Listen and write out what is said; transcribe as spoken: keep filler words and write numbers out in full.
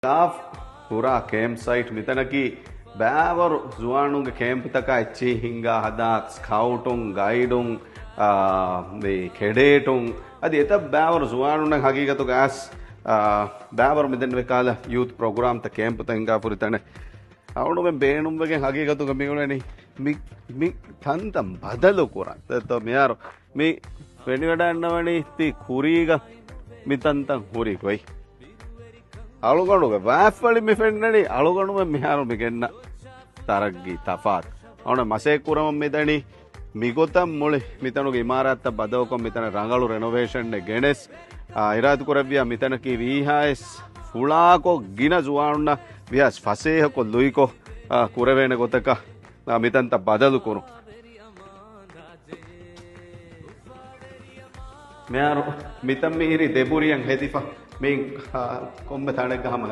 ގާފް ހުރާ ކޭމްޕް ސައިޓް މިތަނަކީ ބައިވަރު ޒުވާނުންގެ ކޭމްޕްތަކާ އެއްޗިހި ހިންގާ ހަދާ ސްކައުޓުން، ގައިޑުން، އާ، މި ކެޑޭޓުން އަދި އެތައް ބައިވަރު ޒުވާނުންނަށް ހަގީގަތުގަ އައިސް، އާ، ބައިވަރު މިދެންނެވި ކަހަލަ ޔޫތު ޕްރޮގްރާމްތައް ކޭމްޕްތައް ހިންގާފުރި ތަނެއް. އަޅުގަނޑުމެން ބޭނުންވެގެން ހަގީގަތުގަ މިއުޅެނީ މި، މި ތަންތަން ބަދަލު ކުރަން. ދެއްތޯ މިހާރު މި ފެނިވަޑައިންނަވަނީ ތި ކުރީގަ މި ތަންތަން ހުރި ގޮތް. އަޅުގަނޑުގެ ވާފަޅި މި ފެންނަނީ އަޅުގަނޑުމެން މިހާރު މި ގެންނަ ތަރައްގީ ތަފާތު. އަޅުގަނޑު މަސައްކަތް ކުރަމުން މިދަނީ މިގޮތަށް މުޅި މިތަނުގެ އިމާރާތްތައް ބަދަލުކޮށް މިތަނަށް ރަނގަޅު ރެނޮވޭޝަންއެއް ގެނެސް، އާ، އިރާދަކުރެއްވިޔާ މިތަނަކީ ވީހާވެސް ފުޅާކޮށް ގިނަ ޒުވާނުންނަށް ވީހާވެސް ފަސޭހަކޮށް ލުއިކޮށް، އާ، ކުރެވޭނެ ގޮތަކަށް، އާ، މިތަންތައް ބަދަލު ކުރުން. މިހާރު މިތަން މިހިރީ ދެބުރިއަށް ހެދިފަ މި، އާ، ކޮންމެ ތަނެއްގަ ހަމަ